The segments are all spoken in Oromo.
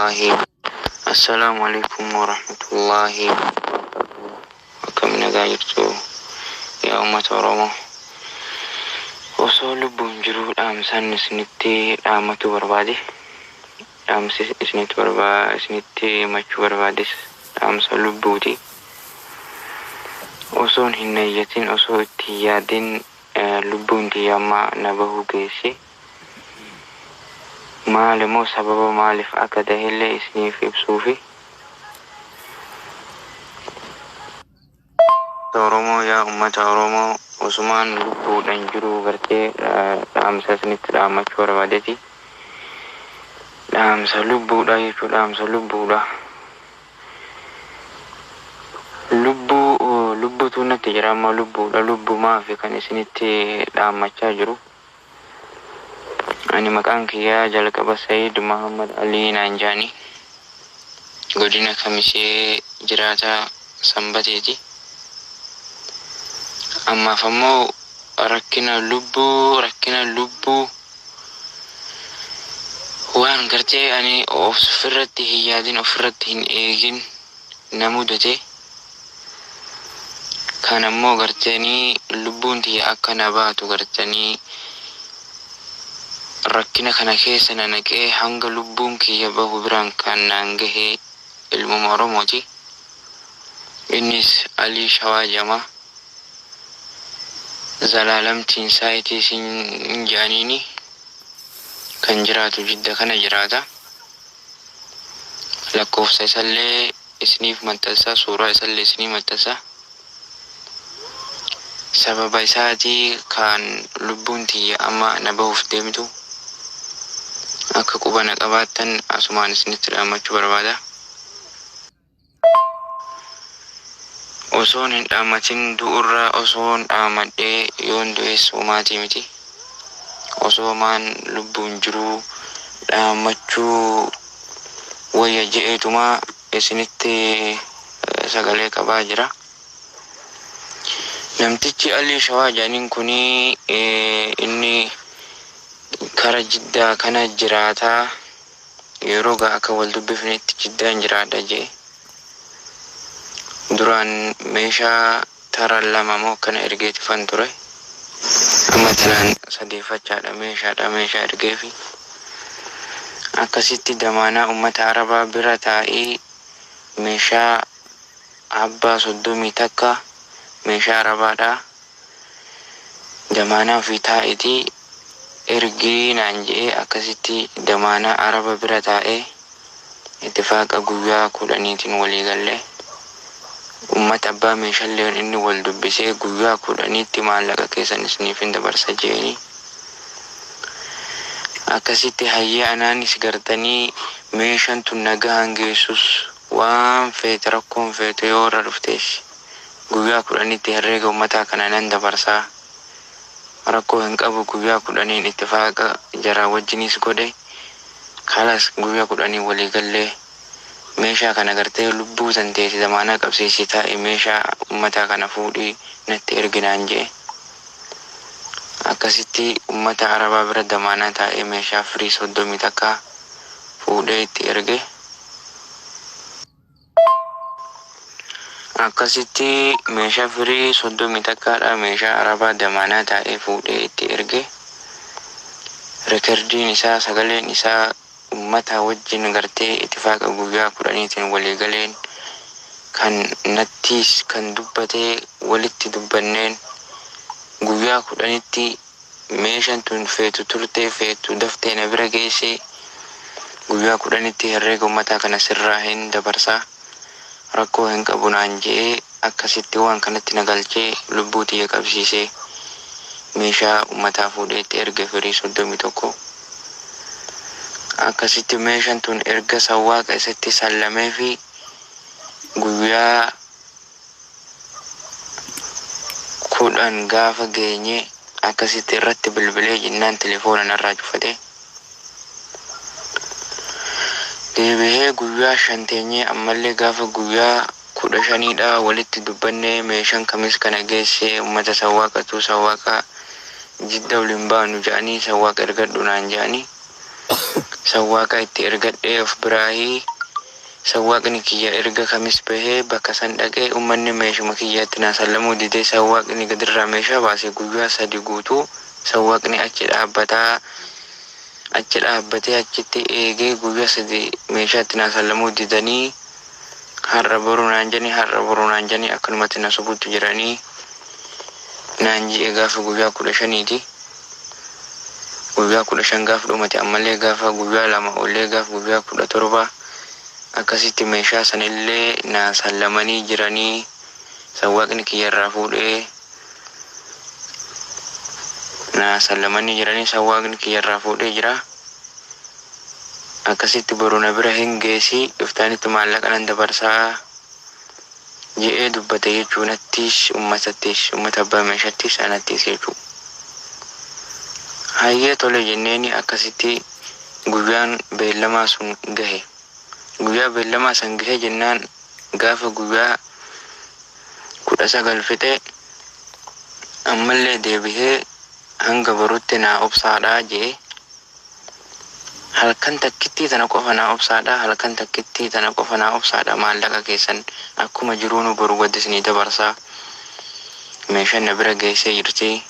Assalaamu alaikum warahmatullaahi wabarakaatuh. Akkam nagaa jirtu yaa uummata Oromoo. Osoo lubbuun jiruu dhaamsaan isinitti dhaamachuu barbaade. Dhaamsi isinitti barbaa isinitti himachuu barbaades dhaamsa lubbuuti. Osoon hin nayyatin, osoo itti hin yaadin, lubbuun tiyya amma na bahuu geessi. Maal immoo sababa maaliif akka tahellee isiniif ibsuufi. Oromoo, yaa ummata Oromoo, osumaan lubbuudhan jiruu gartee dhaamsa isinitti dhaammachuu barbaadeti. Dhaamsa lubbuudha jechuu, dhaamsa lubbuudha. Lubbuu lubbutu natti jira amma, lubbuudha, lubbumaafi kan isinitti dhaammachaa jiru. Ani maqaan kiyyaa jalqaba Sayid Muhammad Alii naan jaani. Godina Kamisee jiraataa Sanbateeti. Ammaaf ammoo rakkina lubbuu, rakkina lubbuu waan gartee ani ofirratti hin yaadin, ofirratti hin eegin na mudate. Kan ammoo gartanii lubbuun tiyya akka na baatu, gartanii rakkina kana keessa na naqee hanga lubbuun kiyya bahu biraan kan naan gahe ilmuma Oromooti. Innis Alii Shawaa jedhama. Zalaalamtiin saayitii siin jedhaniini, kan jiraatu Jidda kana jiraata. Lakkoofsa isallee isiniif maxxansa, suuraa isallee isinii maxxansa. Sababa isaatii kan lubbuun tiyya amma na bahuuf deemtu akka quba na qabaattan asumaan isinitti dhaammachuu barbaada. Osoon hin dhaammatin du'urra osoon dhaamadhee yoon du'es homaatii miti. Osoomaan lubbuun jiruu dhaammachuu wayya je'eetuma isinitti sagalee qabaa jira. Namtichi Alii Shawaa jedhaniin kuni inni kara Jiddaa kana jiraataa, yeroo gaa akka wal dubbifnetti Jiddaan jiraadha je'e. Duraan meeshaa tara lama moo akkana ergeetifan ture. Amma tanaan sadeeffachaadha meeshaadha meeshaa ergeefi. Akkasitti damaanaa ummata Arabaa bira taa'ii meeshaa abbaa 31 meeshaa Arabaadha damaanaa ofii taa'itii ergii naan je'ee, akkasitti damaanaa Araba bira taa'ee ittifaaqa guyyaa 10tiin walii galle. Ummata abbaa meeshalleen inni wal dubbisee guyyaa 10tti maallaqa keessan isiniifin dabarsa je'eni. Akkasitti hayyee anaanis gartanii meeshan tun nagahaan geessus waan feete rakkoon feete yoo irra dhuftees guyyaa 10tti herreega ummataa kana nan dabarsaa, rakkoo hin qabu. Guyyaa 10n ittifaaqa jaraa wajjinis godhe, kalas guyyaa 10n walii gallee meeshaa kana gartee lubbuu tanteeti damaanaa qabsiisii taa'i, meeshaa ummataa kana fuudhii natti ergi naan je'e. Akkasitti ummata Arabaa bira damaanaa taa'ee meeshaa firii 31 fuudhee itti erge. Akkasitti meeshaa firii 31dha meeshaa Arabaa damaanaa taa'ee fuudhee itti erge. Rekerdiin isaa, sagaleen isaa, ummata wajjin gartee ittifaaqa guyyaa 10tiin walii galeen, kan nattiis kan dubbatee walitti dubbanneen, guyyaa 10tti meeshaan tun feetu turtee feetu daftee na bira geessee guyyaa 10tti herreega ummataa kana sirraa hin dabarsaa, rakkoo hin qabu naan je'ee, akkasitti waan kanatti na galchee lubbuu tiyya qabsiisee meeshaa ummataa fuudhee itti erge firii 31. Akkasitti meeshaan tun erga sawwaaqa isatti sallameefi guyyaa 10 gaafa geenye akkasitti irratti bilbilee jennaan telefoona narraa cufate. Deebihee guyyaa 5 teenyee ammallee gaafa guyyaa 15dha walitti dubbannee meeshaan Kamis kana geesse, ummata sawwaaqatu sawwaaqa Jidda waliin baanu ja'anii sawwaaqa ergadhu naan ja'anii. Sawwaaqa itti ergadhee of biraahii sawwaaqni kiyya erga kamis bahee bakka san dhaqee ummanni meeshuma kiyyaatti naa sallamuu didee, sawwaaqni gadirraa meeshaa baase. Guyyaa 3 guutuu sawwaaqni achi dhaabbataa, achi dhaabbatee, achitti eegee, guyyaa 3 meeshaatti naa sallamuu didanii, har'a boru naan jedhanii, har'a boru naan jedhanii, akkanumatti na sobuutti jiranii naan ji'e. Gaafa guyyaa 15ti, guyyaa 15 gaafa dhumate, ammallee gaafa guyyaa 2 ollee, gaafa guyyaa 17 akkasitti meeshaa sanillee naa sallamanii jiranii, sawwaaqni kiyyarraa fuudhee naa sallamanii jiranii, sawwaaqni kiyyarraa fuudhee jira. Akkasitti boru na bira hin geessi, iftaanitti maallaqa nan dabarsaa je'ee dubbate jechuu, nattis ummatattis, ummata abbaa meeshattis anattis jechuu. Hayyee, tole jenneeni akkasitti guyyaan beellamaa sun gahe. Guyyaa beellamaa san gahe jennaan, gaafa guyyaa 19 fixe, ammallee deebihee hanga borutti naa obsaadhaa jee, halkan takkittii tana qofa naa obsaadhaa, halkan takkittii tana qofa naa obsaadha, maallaqa keessan akkuma jiruunu boru gad isinii dabarsaa, meeshaan na bira geessee jirti,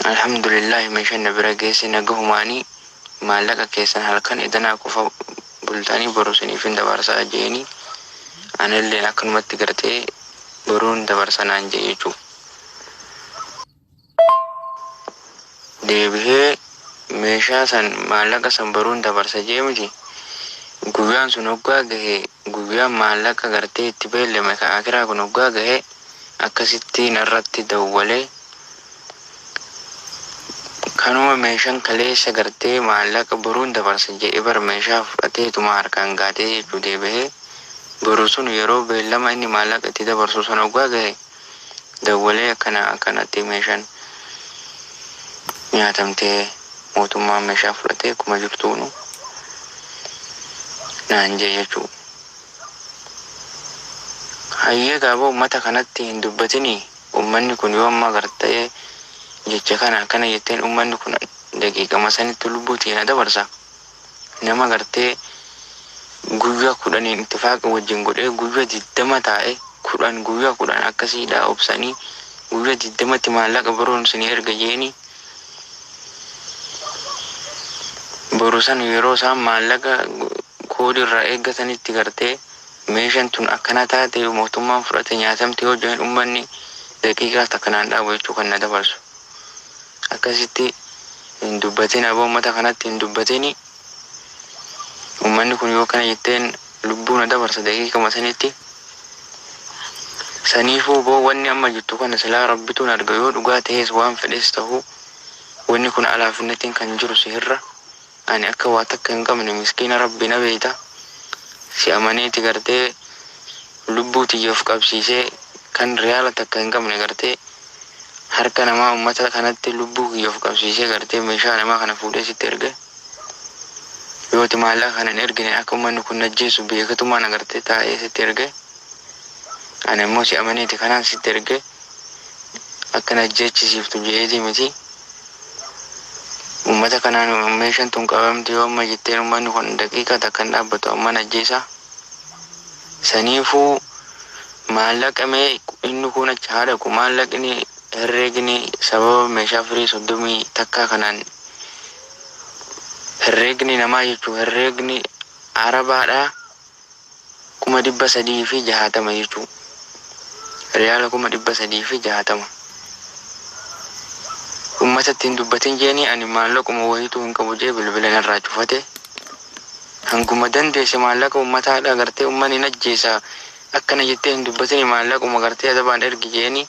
alhamdulillahi, meeshaan na bira geesse nagahumaanii, maallaqa keessan halkan idanaa qofa bultanii boru isiniifin dabarsaa jeeni, anilleen akkanumatti gartee boruun dabarsa naan jee jechuu. Deebihee meeshaa san, maallaqa san boruun dabarsa jee miti, guyyaan sun hoggaa gahe, guyyaan maallaqa gartee itti beellame ka akiraa kun hoggaa gahe, akkasitti narratti dawwalee, kanuma meeshaan kaleessa gartee maallaqa boruun dabarsa jedhe bar meeshaa fudhateetuma harkaan gaatee jechuu. Deebihee boru sun yeroo beellama inni maallaqa itti dabarsu sun hoggaa gahe dawwalee, akkana akkanatti meeshaan nyaatamtee, mootummaan meeshaa fudhatee akkuma jirtuunu naan jee jechuu. Hayyee, gaaboo uummata kanatti hin dubbatinii, uummanni kun yoo amma gartee jecha kana akkana jetteen, uummanni kun daqiiqama sanitti lubbuu na dabarsa. Nama gartee guyyaa 10n ittifaaqa wajjin godhee guyyaa 20 taa'e, 10, guyyaa 10 akkasiidha obsanii, guyyaa 20tti maallaqa boruun isinii erga jeeni, boru san yeroo isaan maallaqa koodii irraa eeggatanitti gartee meeshaan tun akkana taate, mootummaan fudhate, nyaatamte yoo jedhan, uummanni daqiiqaa takkanaan dhaabu jechuu kan na dabarsu. Akkasitti hin dubbatin aboo, uummata kanatti hin dubbatini. Uummanni kun yoo kana jetteen lubbuu na dabarsa daqiiqama sanitti. Saniifuu boo, wanni amma jirtu kana silaa rabbituun arga, yoo dhugaa ta'es waan fedhes ta'u, wanni kun alaafinnatiin kan jiru sihirra. Ani akka waa takka hin qabne miskiina rabbi na beeyta. Si amaneeti gartee lubbuu tiyya of qabsiisee, kan riyaala takka hin qabne gartee harka namaa uummata kanatti lubbuu kiyya of qabsiisee, gartee meeshaa namaa kana fuudhee sitti erge. Yooti maallaqa kana hin ergine akka uummanni kun najjeessu beekatumaan agartee taa'ee sitti erge. Ani immoo si amaneeti kanaan sitti erge, akka najjeechisiiftu je'eeti miti. Uummata kanaan meeshaan tun qabamti yoo amma jetteen, uummanni kun daqiiqaa takka hin dhaabbatu, amma najjeessa. Saniifuu maallaqa mee inni kun achi haa dhaqu, maallaqni herreegni sababa meeshaa firii 31 kanaan herreegni namaa jechuun herreegni arabaadhaa 360,000 jechuu, riyaala 360,000. Uummatatti hin dubbatin jeeni, ani maallaquma wayiituu hin qabu jee, bilbila narraa cufate. Hanguma dandeesse maallaqa uummataadha gartee uummanni najjeessa akkana jettee hin dubbatini, maallaquma gartee adabaan ergi jeeni,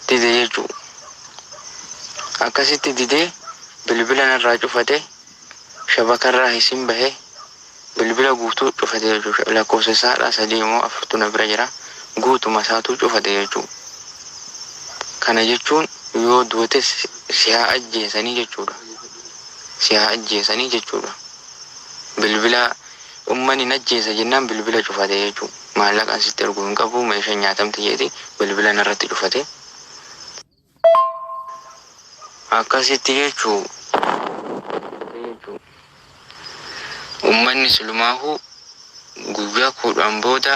dide jechuu. Akkasitti didee bilbila narraa cufate, shabakarraa hisin bahe, bilbila guutuu cufate jechuudha. Lakkoofsa isaadha sadii immoo afurtu na bira jira, guutuma isaatuu cufate jechuudha. Kana jechuun yoo duutes si haa ajjeesanii jechuudha. Si haa ajjeesanii jechuudha. Bilbila uummanni najjeessa jennaan bilbila cufate jechuudha. Maallaqaan sitti ergu hin qabu, meeshaan nyaatamte jeeti bilbila narratti cufate. Akkasitti jechuu. Ummanni silumaahuu guyyaa 10 booda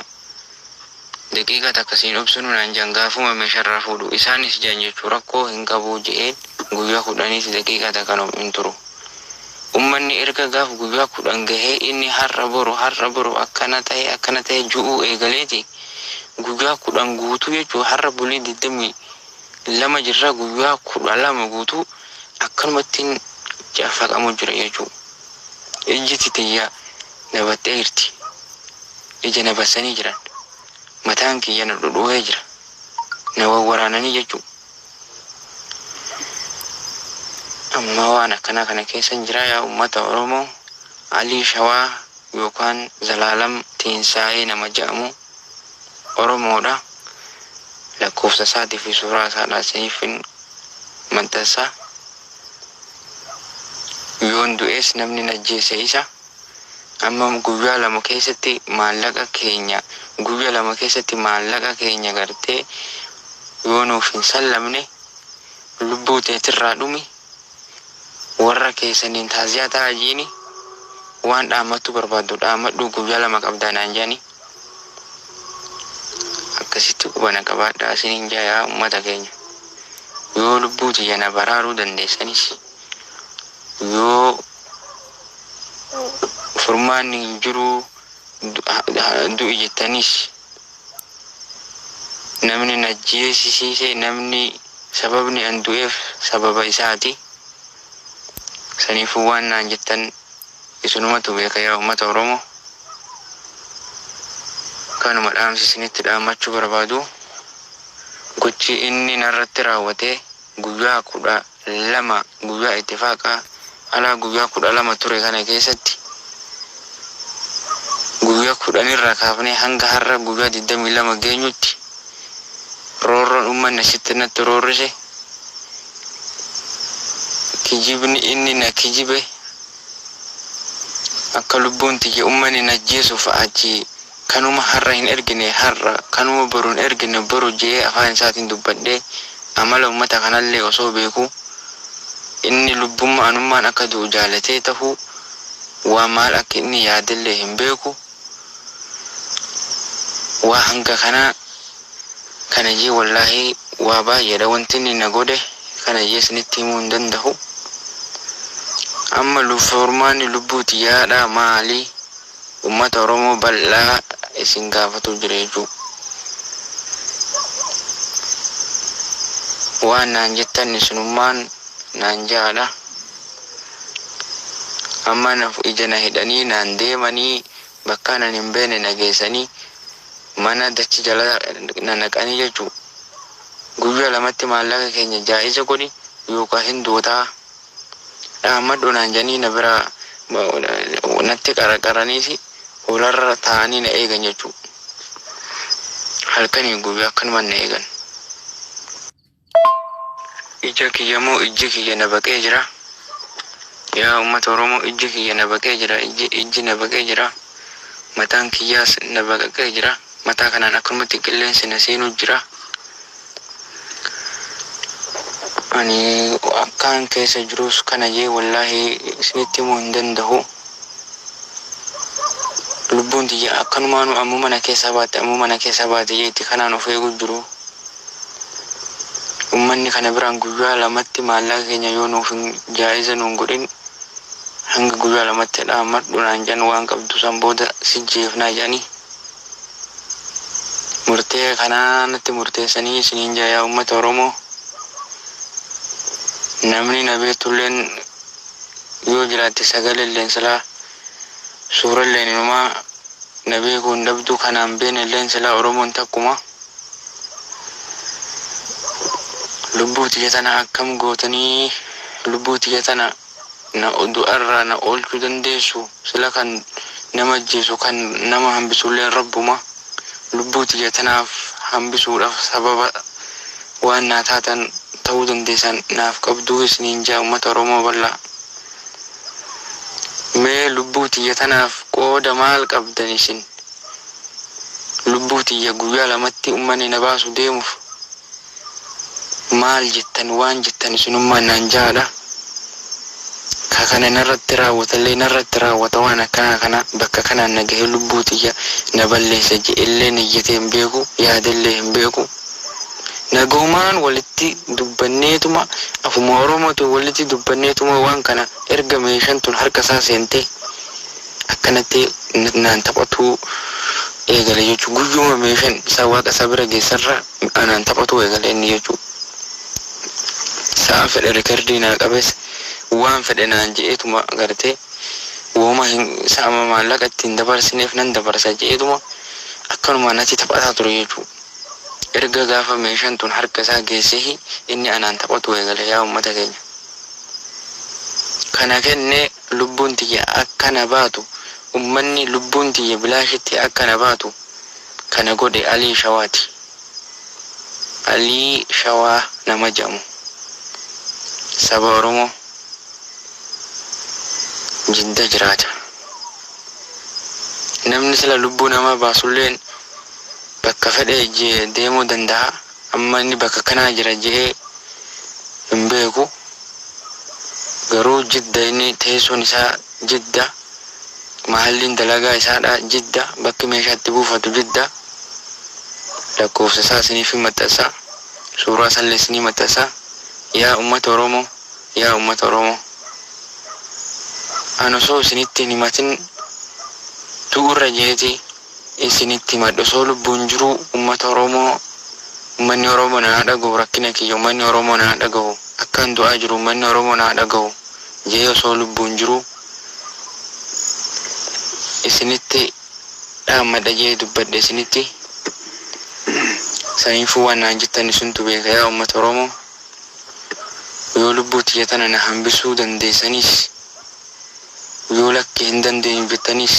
daqiiqaa takka siin obsinu naan jedhan gaafuma meeshaa irraa fuudhu isaanis jedhan jechuu rakkoo hin qabu je'een guyyaa 10s daqiiqaa takka hin turu. Ummanni erga gaaf guyyaa 10 gahee inni har'a boru har'a boru akkana ta'e akkana ta'e ju'uu eegaleeti guyyaa 10 guutuu jechuu har'a bulii 22 jirra guyyaa 12 guutuu akkanumattiin cafaqamu jira jechuu. Ijji tiyya na battee jirti. Ija na bassanii jiran. Mataan kiyya na dhudhu'ee jira. Na wawwaraananii jechuu. Amma waan akkanaa kana keessa jira yaa uummata Oromoo. Alii Shawaa yookaan Zalaalam Tiinsaa'ee nama jedhamu Oromoodha. Lakkoofsa isaatii fi suuraa isaadhaa isiniif hin maxxansa. Yoon du'es namni na ajjeese isa. Amma guyyaa 2 keessatti maallaqa keenya guyyaa 2 keessatti maallaqa keenya gartee yoo nuuf hin sallamne lubbuu teetirraa dhumi warra keessaniin taaziyaa ta'a jiini waan dhaammattu barbaaddu dhaammadhu guyyaa 2 qabdaa naan jedhani. Akkasitti qubana qabaadhaa isiniin jaa yaa uummata keenya. Yoo lubbuu tiyya na baraaruu dandeessanis yoo furmaanni hin jiru du'i jettanis namni na ajjeesisiise namni sababni an du'eef sababa isaati. Saniifuu waan naan jettan isinumatu beeka yaa uummata Oromoo. Kanuma dhaamsi isinitti dhaammachuu barbaadu gochi inni narratti raawwate guyyaa 12 guyyaa ittifaaqaa alaa guyyaa 12 ture kana keessatti guyyaa 10 irraa kaafnee hanga har'a guyyaa 22 geenyutti roorroon uummanni asitti natti roorrise kijibni inni na kijibe akka lubbuun tiyya uummanni na ajjeesuuf achi kanuma har'a hin ergine har'a kanuma boru hin ergine boru je'ee afaan isaatiin dubbadhee amala uummata kanallee osoo beeku inni lubbummaa anummaan akka du'u jaalatee tahuu waa maal akka inni yaadellee hin beeku waa hanga kanaa kana jee wallaahi waa baay'eedha wanti inni na godhe kana jee isinitti himuu hin danda'u. Amma furmaanni lubbuu tiyyaadha maali uummata Oromoo bal'aa isin gaafatu jira jechuudha. Waan naan jettan isinummaan naan ja'aadha. Amma ija na hidhanii naan deemanii bakka nan hin beekne na geessanii mana dachi jala na naqanii jechuudha. Guyyaa 2tti maallaqa keenya jaa'iza godhi yookaan hin duutaa dhaammadhu naan jedhanii na biraa natti qaraqaraniisi hoolarra taa'anii na eegan jechuudha. Halkanii guyyaa akkanuma na eegan. Ija kiyya moo ijji kiyya na baqee jira. Yaa uummata Oromoo ijji kiyya na baqee jira. Ijji na baqee jira. Mataan kiyyaas na baqaqee jira. Mataa kanaan akkanumatti qilleensi na seenuu jira. Ani akkaan keessa jirus kana jee wallaahi isinitti himuu hin danda'u. Lubbuun tiyya akkanumaanu ammuma na keessaa baate ammuma na keessaa baate jeetti kanaan of eeguu jiru. Uummanni kana biraan guyyaa 2tti maallaqa keenya yoo nuuf hin jaa'iza nuun godhin hanga guyyaa 2tti dhaammadhu naan jedhan waan qabdu san booda si jeefnaa jedhanii murtee kanaa natti murteessanii isiniin jaa yaa uummata Oromoo. Namni na beektulleen yoo jiraatte sagalelleen silaa suuralleen inumaa na beekuu hin dhabdu kanaan beenelleen silaa Oromoon takkuma. Lubbuu tiyya tana akkam gootanii lubbuu tiyya tana na du'arraa na oolchuu dandeessu sila kan nama ajjeesu kan nama hambisulleen rabbuma lubbuu tiyya tanaaf hambisuudhaaf sababa waan naa taatan ta'uu dandeessan naaf qabduu isiniin jaa uummata Oromoo bal'aa. Mee lubbuu tiyya tanaaf qooda maal qabdan isin? Lubbuu tiyya guyyaa 2tti uummanni na baasu deemuuf maal jettan waan jettan isinummaan naan ja'aadha. Ka kana narratti raawwatallee narratti raawwata waan akkanaa kana bakka kanaan na gahee lubbuu tiyya na balleessa je'ellee niyyatee hin beeku, yaadellee hin beeku. Nagahumaan walitti dubbanneetuma afuma Oromootiin walitti dubbanneetuma waan kana erga meeshaan tun harka isaa seentee akkanatti naan taphatuu eegale jechuudha. Guyyuma meeshaan isaa waaqa isaa bira geessarra anaan taphatuu eegale inni jechuudha. Sa'a fedhe rikardii naa qabes waan fedhe naan je'eetuma gartee wooma hin sa'a maallaqa ittiin dabarsineef nan dabarsa je'eetuma akkanuma natti taphataa ture jechuudha. Erga gaafa meeshaan tun harka isaa geessee inni anaan taphatu eegale yaa uummata keenya. Kana kennee lubbuun tiyya akka na baatu, ummanni lubbuun tiyya bilaashitti akka na baatu kana godhe Alii Shawaati. Alii Shawaa nama jedhamu saba Oromoo Jidda jiraata. Namni sila lubbuu namaa baasulleen bakka fedhe deemuu danda'a. Amma inni bakka kanaa jira je'ee hin beeku. Garuu Jidda inni teessoon isaa Jidda. Mahalliin dalagaa isaadha Jidda. Bakki meeshaa itti buufatu Jidda. Lakkoofsa isaa isiniif hin maxxansa. Suuraa isallee isinii maxxansa. Yaa uummata Oromoo, yaa uummata Oromoo. An osoo isinitti hin himatin du'urra jeeti isinitti himadhe. Osoo lubbuun jiruu uummata Oromoo, uummanni Oromoo na haa dhagahu rakkina kiyya, uummanni Oromoo na haa dhagahu. Akkaan du'aa jiru uummanni Oromoo na haa dhagahu. Jee osoo lubbuun jiruu isinitti dhaammadha jee dubbadhe isinitti. Saniifuu waan naan jettan isintu beeka yaa uummata Oromoo. Yoo lubbuu tiyya tana na hambisuu dandeessanis, yoo lakki hin dandeenyu jettanis,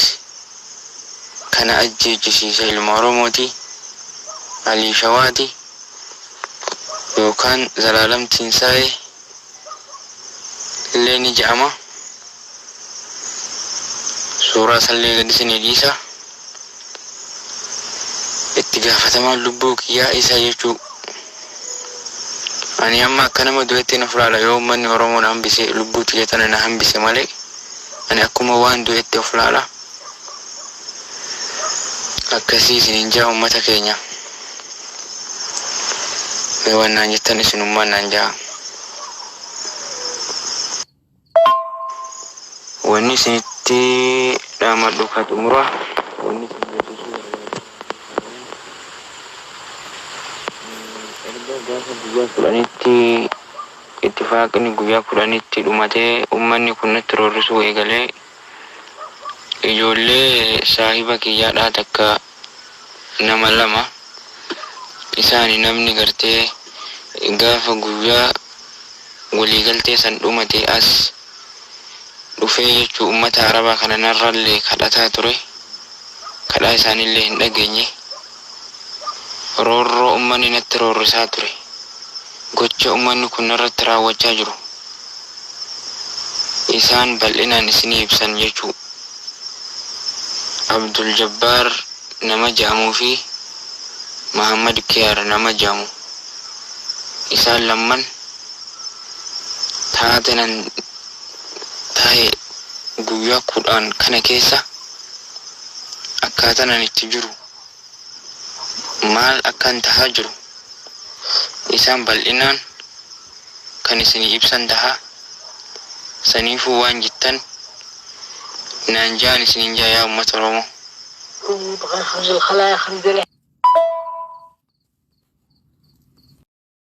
kana ajjeechisiisa ilma Oromooti, Alii Shawaati yookaan Zalaalam Tinsaa'ee illee ni je'ama. Suuraa isallee gad isinii dhiisa. Itti gaafatamaan lubbuu kiyyaa isa jechuu. Ani amma akka nama du'etti of laala yoo uummanni Oromoo na hambise, lubbuu tiyya tana na hambise malee ani akkuma waan du'etti of laala. Akkasii isiniin jaa uummata keenya. Mee waan naan jettan isinummaan naan jaa. Wanni isinitti dhaamadhu ka xumura. Wanni isin beeksisuu barbaadu erga gaafa guyyaa 10tti ittifaaqni guyyaa 10tti dhumatee uummanni kun natti roorrisuu eegalee ijoollee saahiba kiyyaadhaa takka nama lama isaani namni gartee gaafa guyyaa waliigaltee san dhumate as dhufee jechuu ummata Arabaa kana narrallee kadhataa ture. Kadhaa isaanillee hin dhageenye. Roorroo ummanni natti roorrisaa ture. Gocha ummanni kun narratti raawwachaa jiru. Isaan bal'inaan isinii ibsan jechuu. Abdul Jabbaar nama jedhamuu fi Mahammad Kiyaar nama jedhamu. Isaan lamman taatenan tahe guyyaa 10 kana keessa akkaataan ani itti jiru maal akkan tahaa jiru isaan bal'inaan kan isinii ibsan taha. Saniifuu waan jettan naan ja'an isiniin ja'a yaa ummata Oromoo. بغى يخرج الخلا يخرج.